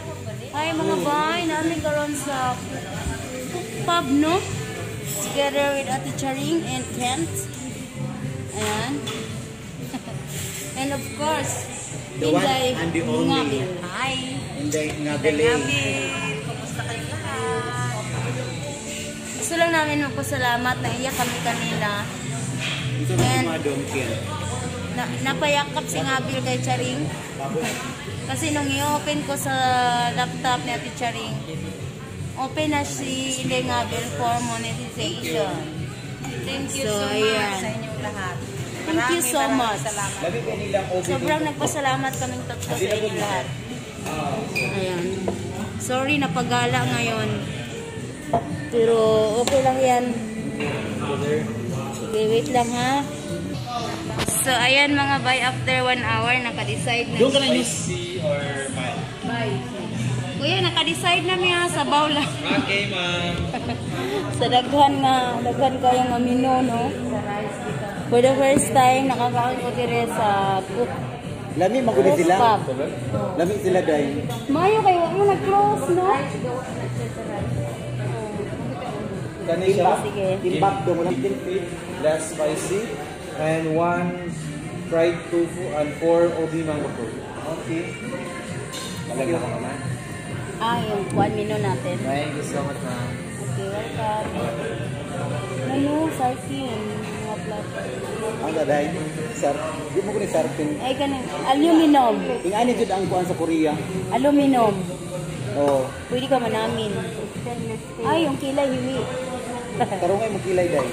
Hi mga bay, naa mi karon sa Cook Pub, no? Together with Ate Charing and Kent. Ayan. And of course, The one Inday and the only. Ngabil. Hi! Inday Ngabili. Kumusta kayong lahat? Gusto lang namin magpasalamat, naiyak kami kanina. Ito na yung mga donkey. Na, napayakap si Ngabil kay Charing. Kasi nung i-open ko sa laptop ni Ate Charing, open na si Inday Ngabil for monetization. Thank you So, so much ayan. Sa inyong lahat. Thank you so Maraming much. salamat. Labi ka nilang OB. Sobrang nagpasalamat kaming tatlo sa inyo lahat. Ayan. Sorry, napagala ngayon. Pero okay lang yan. Sige, wait lang ha. So, ayan mga bay, after one hour, naka-decide na. Doon ka na yun. Spicy or mild? Kuya, naka-decide na mi ha, sabaw lang. Okay, ma'am. Sa daghan nga, daghan kayo nga menu, no? For the first time, nakakaon ko dire sa Cook Lami magudi sila. Pub. Lami sila dahil. Mayo kayo, wa mo nag-close, no? Kani siya? Sige. Kimbap do mo lang. Chicken feet, less spicy, and one fried tofu and four ubi mango fruit. Okay. Talaga ka naman. Ah, yung one menu natin. Thank you so much, ma'am. Okay, welcome. Ano, sarkin, mga plato. Ang daday. Sar, di mo ko ni sarpin. Ay, kanin, aluminum. Ingani jud ang kuan sa Korea. Aluminum. Oh, Pwede ka manamin. Ay, yung kilay, hiwi. Tarungay mo kilay day.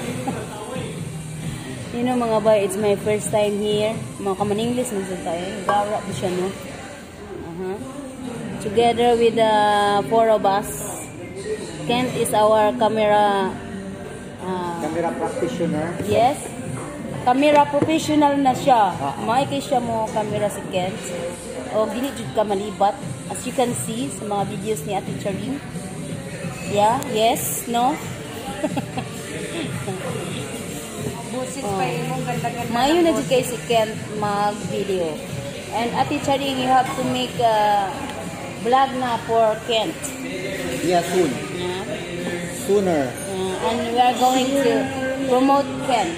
Mga bay, it's my first time here. Mga kamaninglis, nasa tayo. Gara po siya, no? Aha. Together with the four of us. Kent is our camera Camera practitioner. Yes. Camera professional na siya. Ah. May kay siya mo camera si Kent. O dili jud ka malibat. As you can see sa mga videos ni Ate Charing. Yeah, yes, no? Busis pa yung ganda-ganda. Mayo na jud kay si Kent mag-video. And Ate Charing, you have to make a vlog na for Kent. Yeah, soon. Yeah. Sooner. And we are going to promote Kent.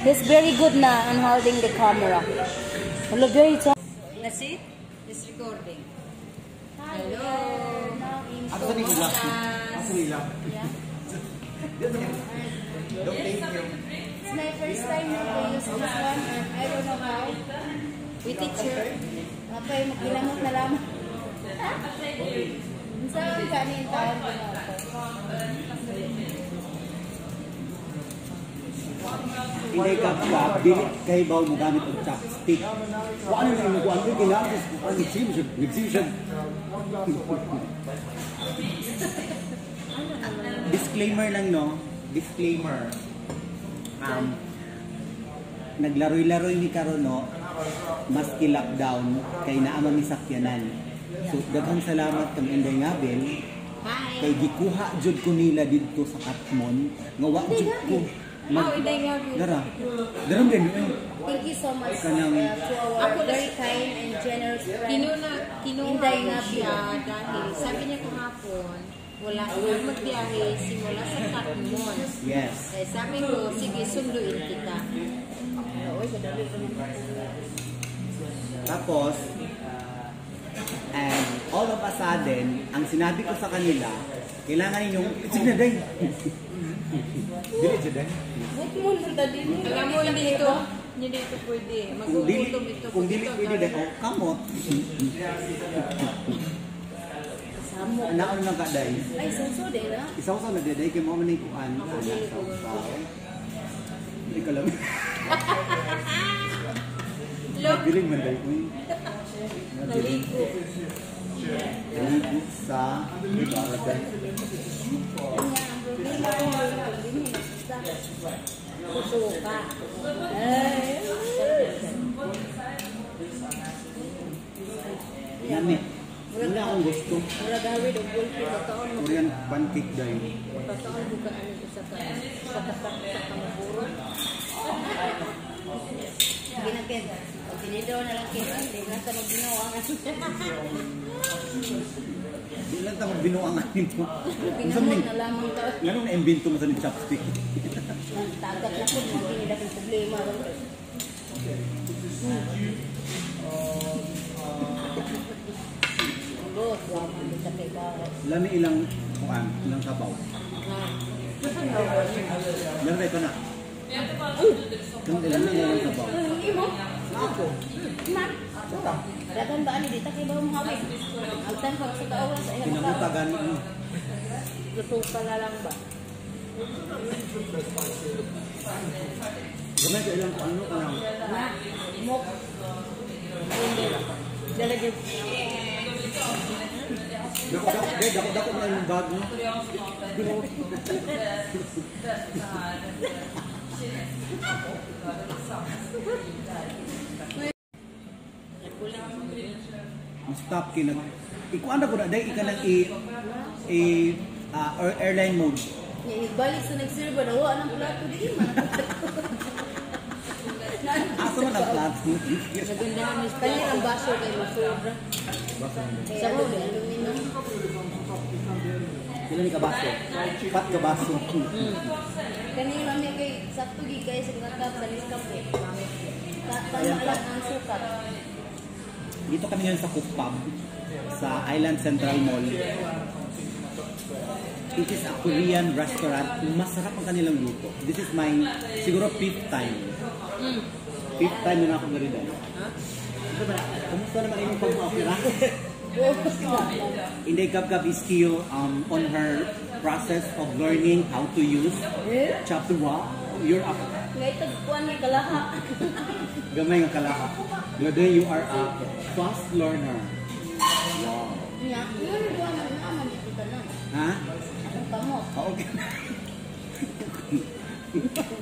He's very good na on holding the camera. Hello, guys. That's it? It's recording. Hello. Ako sa nila. Ako sa nila. Yeah. Don't thank you. It's my first time na to use this one and I don't know how. We teacher. Okay, magkilamot na lamang. Saan kanin taon ko na ako? Hindi ka ka, dili kay baw mo gamit og chopstick. Wa ano na yung kuan ko ginamit ko ano nagsim siya, nagsim siya. Disclaimer lang, no. Disclaimer. Naglaroy-laroy ni karon, no, maski lockdown kay naa man mi sakyanan. So daghang salamat kang Inday Ngabel Hi. kay gikuha jud ko nila didto sa Katmon nga wa jud ko mag Oh, Inday Ngabel. Dara. Dara din eh. Thank you so much to our Ako very kind and generous friend. Kinuha Inday ko Ngabel. siya dahil sabi niya kahapon, wala nang magbiyahe simula sa Katmon. Yes. Eh, sabi ko, sige, sunduin kita. Tapos, and all of a sudden, ang sinabi ko sa kanila, kailangan ninyong, sige na, day. Dili, siya, day. Buot mo nang dali mo. Alam mo, hindi ito pwede. Kung dili, Magugutom ito. kung dili pwede, day, oh, kamot. Naon lang ka, day. Ay, suso din na. Isaw sa nagdaday, kay mo man yung kuan. Saw-saw. Hindi ka lang. Look, Nabiling man, day. Uy. Nabiling. naligo. Naligo sa, di ba, day? Ang problema, Susuka. Ay. Yummy. Wala akong gusto. Mura gawin og gulpi pagkaon mo. Korean pancake day. Pagkaon ko ka ano isa ka sa ka maburot. Sige na, Ken. Tinidor na lang kayo. Hindi na sa magbinuangan. Di lang ta magbinuangan nito. Unsa man Pinamot na lamang ka. Nganong na-imbento mo sa ni chopstick? Tagat na ko. Hindi na problema. Ambot. Wala sa kay bawat. Lami ilang kuan, ilang sabaw. Meron ito na. Kang ilang ilang sabaw. Imo? Ako. Ma. Dagan ba ani dita kay bawang hawig? Agtan pa sa kaoras ay makaon. Pinamutagan mo. Luto ka na lang ba? Gamay ka ilang kuan no kanang Na. Mok. Dala gyud. Dako dako dako dako na yung bag no. Stop kinag ikuan na ko na day ika nang i i airline mode. Nya balik sa nagserba na wa nang plato di man. Asa man ang plato? Nagundahan ni Palit ang baso kay masobra. Sa aluminum. Pila ni kabaso? Pat kabaso. Kani lang niya kay sakto gid kay sa mga cup sa Nescafe. Tama lang ang sukat. Dito kami ngayon sa Cook Pub sa Island Central Mall. It is a Korean restaurant. Masarap ang kanilang luto. This is my siguro fifth time. Fifth time na ako nga rin. Kumusta naman inyong pag-opera? Inday Gab is still on her process of learning how to use chapter 1. You're up. Ngay tagpuan ni kalaha. Gamay nga kalaha. Gano'n, you are a fast learner. Wow. Nya, yun buwan na naman dito tanan. Ha? Akong kamot. Ah, okay.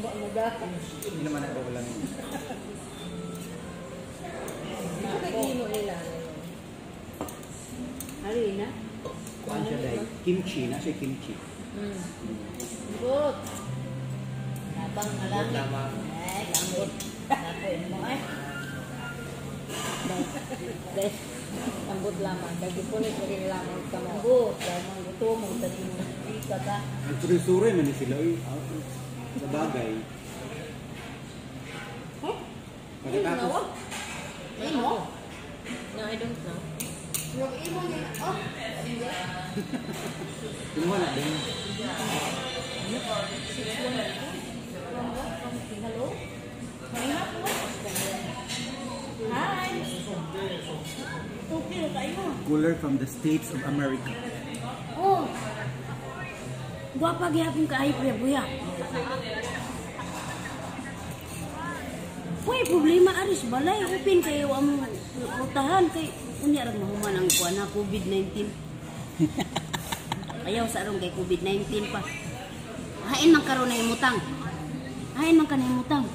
Ba mo da. Hindi naman ako wala nang. Ito kay gihimo nila. Ari na. Kuan siya dahil. Kimchi. Na siya kimchi. Good. Labang malangit. Ay, lambot. Lakoy mo ay. Ambot lamang. Dagi punit mo rin lamang ka mo. Lambot. Lamang gusto mo. Tadi mo. Di ka ka. Nagsuroy-suroy man ni sila. Uy, sa bagay. Huh? Pagkatapos, Imo? No, I don't know. Yung imo niya. Oh. kinuha na din. Hello? Hi! Okay kayo. Cooler from the States of America. Oh. Gwapa gyapon kaayo kuya buya. Uy, problema aris balay open kayo ang rutahan kay unya ra mahuman ang kuan na COVID-19. Ayaw sa aron kay COVID-19 pa. Hain man karon na imutang. Hain man ka na imutang.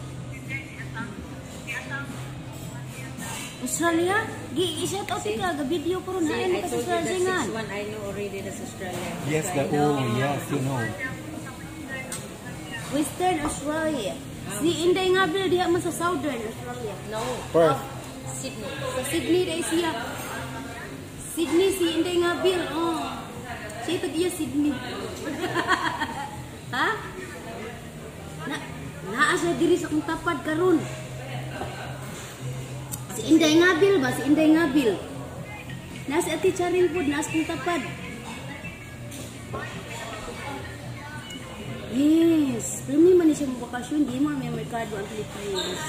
Australia? Gi i-shout out ka ga video karon See, hain I man ka sa told you Australia that nga. 6-1, I know already that's Australia. Yes, So the, I know. oh, yes, you know. Western Australia. Si Inday nga bil diha man sa Southern Australia. No. Perth. Sydney. Sa Sydney dai siya. Sydney si Inday nga bil. Oh. Siya tag iya Sydney. Ha? Na naa siya diri sa akong tapad karon. Si Inday Ngabil ba? Si Inday Ngabil. Nasa Ate Charing pod, nasa akong tapad. Yes, pero may man siya mo bakasyon, di mo may merkado ang Pilipinas.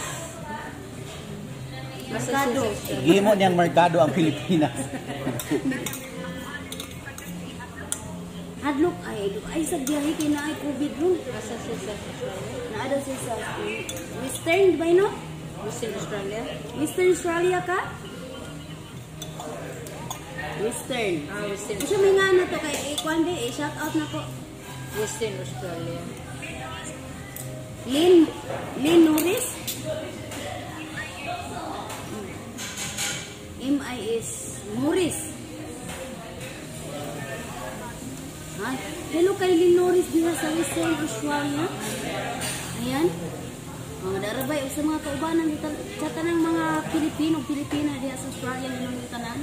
Merkado. Gihimo niyang merkado ang Pilipinas. Hadlok ay ay sa biyahe kay naay COVID ron. Asa siya sa Australia? Naa daw siya sa Western ba no? Western Australia? Western Australia ka? Western. Ah, Western. Kasi may nga na to kay eh, kuan di, eh, shout out na ko. Western Australia. Lynn Lynn Norris? M-I-S Morris. Ha? Hello kay Lynn Norris diha sa Western Australia. Ayan. Oh, darabay og sa mga kaubanan dito sa tanang mga Pilipino, Pilipina diha sa Australia nang tanan.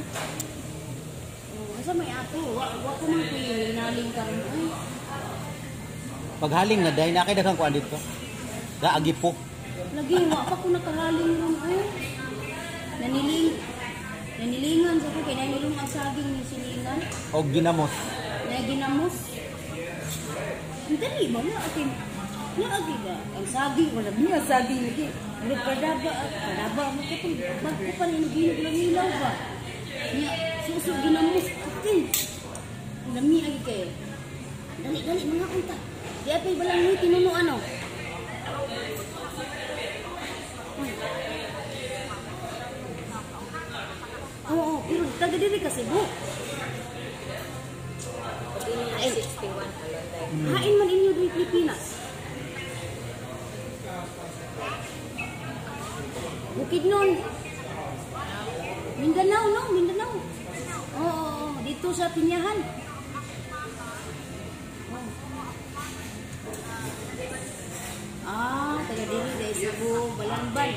Oh, asa may ato? Wa ko man kuy naling karon oy. Paghaling na dahil na kay daghang kuan dito. Gaagi po. Lagi wa pa ko nakahaling ron oy. Nanilingan sa ko kay nanilong ang saging ni silingan. Og ginamos. Na ginamos. Ang dali mo na akin. Naagi ba? Ang saging, wala niya saging lagi. Murag kadaba, kadaba mo ko itong bago pa rin ginog lang ilaw ba? Niya, suso ginamos. Atin. Lami agi kayo. Dali, dali, mga unta. Di apay balang ni tinuno ano. Oo, pero taga diri ka Cebu. Pag 61 alon. Hain man inyo diri Pilipinas. Bukidnon. Mindanao, no? Mindanao. Oo, oo, dito sa Pinyahan. Oh. Ah, taga diri dahil Cebu, Balamban.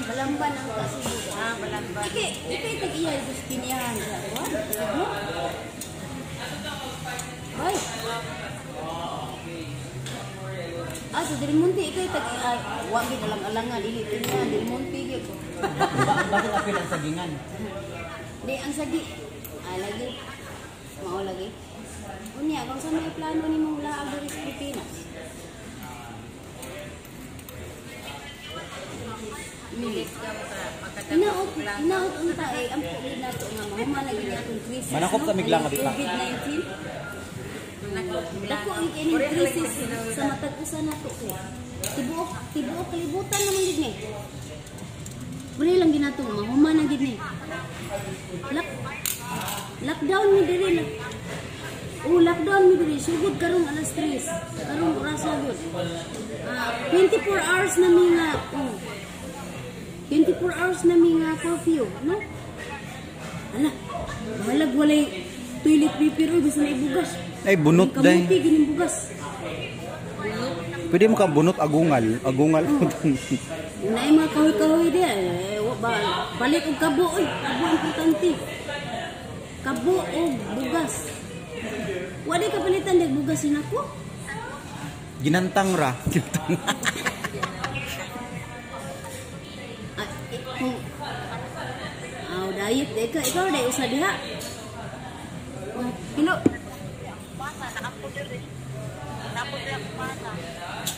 Balamban ang ta Cebu. Ah, Balamban. Iki, iki tag iya dito sa Pinyahan sa kuan. Cebu. Bay. Ah, sa Del Monte ikay tag ay, wa gyud alang-alangan dili Pinyahan, Del Monte gyud. Bakit apil ang sagingan? Di ang sagi. Ah, lagi. Mao lagi. Unya, kung sa may plano nimong laag diri sa Pilipinas. Bilis ka maka Hinaot, hinaot unta eh, ang pugid nato nga mahuman na gyud atong crisis. Manakop no? sa miglang nga bita. COVID-19. Dako ang kining crisis sa matag usa nato kay. Tibuok, tibuok kalibutan naman gid ni. Wala lang ginato mahuman na gid ni. Lockdown mi diri na. Oh, lockdown mi diri sugod karong alas 3. Karong orasa gud. Ah, 24 hours na mi nga. Oh. 24 hours na mi nga curfew, no? Ala, bahalag walay toilet paper oy basta na ibugas. Ay, bunot day. Kamuti gining bugas. Pwede mo ka bunot agungal. Agungal. Naay mga kahoy-kahoy diya. Eh, ba, balik og kabo oy. Kabo importante. Kabo og bugas. Wa di kapalitan dag bugas sinako. Ginantang ra. Ah, eh, kung aw diet di ka ikaw day usa diha. Oh, hello.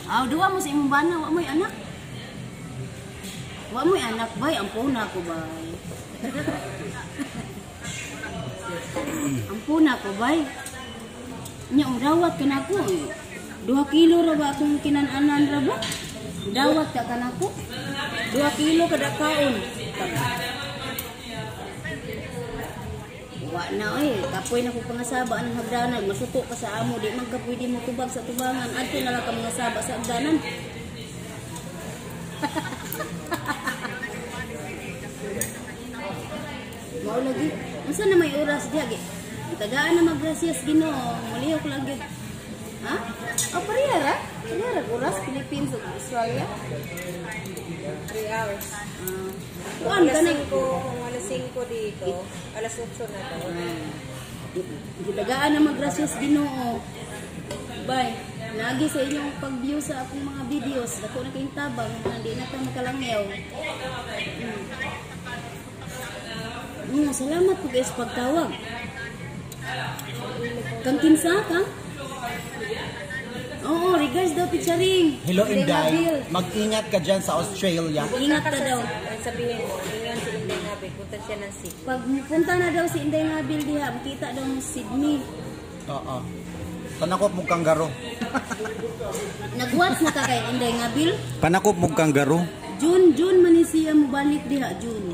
Aw duwa mo sa imong bana, wa mo'y anak. Wa mo'y anak bay, ampuna ko bay. Ampuna ko bay. Nya dawat ka nako. 2 kilo ra ba akong kinan-anan ra ba? Dawat ka kanako. 2 kilo kada kaon. Wa na oy, kapoy na ko pangasaba ang hagdanan, masuko ka sa amo, di man ka pwede mo tubag sa tubangan, adto na lang ka mga saba sa hagdanan. Mao lagi. Unsa na may oras diha gi? Tagaan na maggrasias Ginoo, mulihok lang gyud. Ha? Oh, pareha ra? Pareha ra oras Philippines ug Australia? 3 hours. Kuan Alas ka na 5, kung alas 5 dito, alas 8 na to. Gitagaan na maggrasias Ginoo. Bye. Naagi sa inyong pag-view sa akong mga videos. Dako na kayong tabang, mga di na ta makalangyaw. Salamat po guys pagtawag. Kang kinsa ka? Oo, regards daw picturing. Hello Inday. Mag-ingat ka dyan sa Australia. Ingat ka daw. Ang sabihin mo, ingat si Inday Nabil, punta siya ng Sydney. Pag punta na daw si Inday Nabil diha, makita daw mo Sydney. Oo. Panakop mong kanggaro. Nag-watch na ka kay Inday Nabil? Panakop mong kanggaro. June, June man ni siya mobalik diha, June.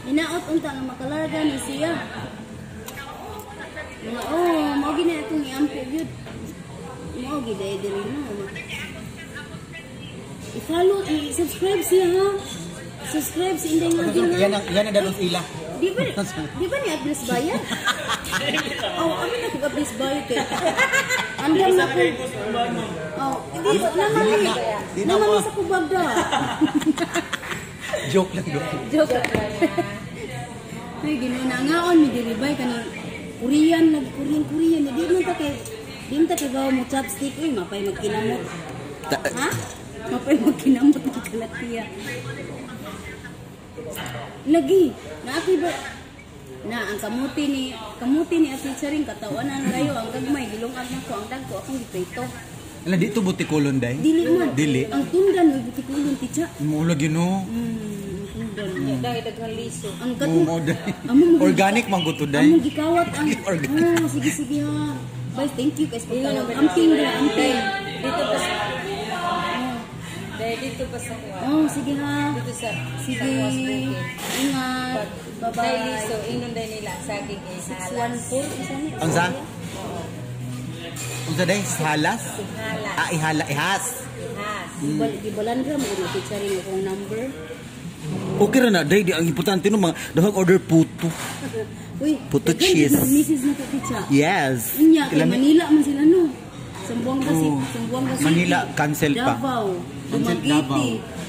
Hinaot unta nga makalarga ni siya. Mga oh, mao gid na itong iampo gyud. Mao gid ay diri no. I-follow, i-subscribe siya ha. Subscribe si Inday Nabil ha. Yan ang dalos ila. Di ba ni Abris bayad? Oh, amin na kog Abris bayad kay. Andam na ko. Oh, di naman ni. Di na Naman mo. ni sa kubagda. Joke lang, joke. Joke. Ay, Ginoo na ngaon mi diri bay kanang Korean lagi, Korean, Korean di man ta kay bawo mo chopstick, uy, mapay magkinamot. Ha? Mapay magkinamot ng kalatiya. Lagi, na ako ba na ang kamuti ni Ate Charing katawanan kayo ang gagmay gilungag nako ang dagko akong giprito. Ala, dito butikulon day? Dili man. Dili. Ang tundan may butikulon, ticha. Mo lagi no. Ang tundan. Dahil daghang liso. Ang Mo katong mo day. Amo Organic man gud to day. Among gikawat ang Organic. Oh, sige sige ha. Bye, thank you guys pagtawag. Amping ra, amping. Dito pa sa Dahil dito pa sa kuwan. Oh, sige ha. Dito sa Sige. sa Kuwas Bukid. Ingat. Dahil Bye-bye. liso, ingnon dahil nila saging ihalas. 614 isa ni. Unsa? Unsa day? Halas? Ihalas. Ah, ihala, ihas. Ihas. Gibalandra mo na picturing akong number. Okay ra na day, di ang importante no mga daghang order puto. Uy, Puto daghan cheese. jud mag-message na ko, ticha. Yes. Unya kay Kilami- Manila man sila no. Zamboanga City, Oh. Zamboanga City. Manila, cancel pa. Davao, Cancel Dumaguete. Davao.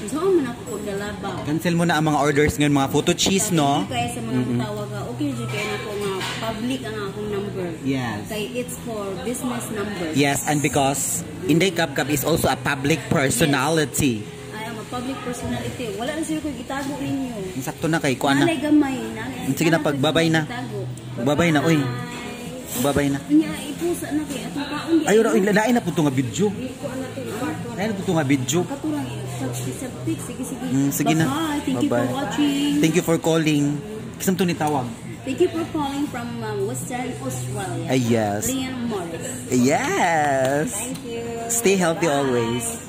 Saan man ako Davao? Cancel mo na ang mga orders ngayon, mga photo cheese, no? Thank you kaya sa mga mutawag ka. Okay jud kay nako nga public ang akong number. Yes. Kay it's for business number. Yes, and because Inday Kabkab is also a public personality. I am a public personality. Wala na siguro ko gitago ninyo. Sakto na kay kuan na. Nanay gamay, nanay. Sige na, pagbabay na. Gitago. Babay na, uy. Babay na. Unya ipusa na kay atong kaon di. Ayo ra, uy, lain na po to nga video. Lain na po to nga video. Katurang subscribe. Sige sige. Sige na. Bye. Thank you for Bye-bye. watching. Thank you for calling. Kisam to ni tawag. Thank you for calling from Western Australia. Ay, yes. Leon Morris. Yes. Thank you. Stay healthy always.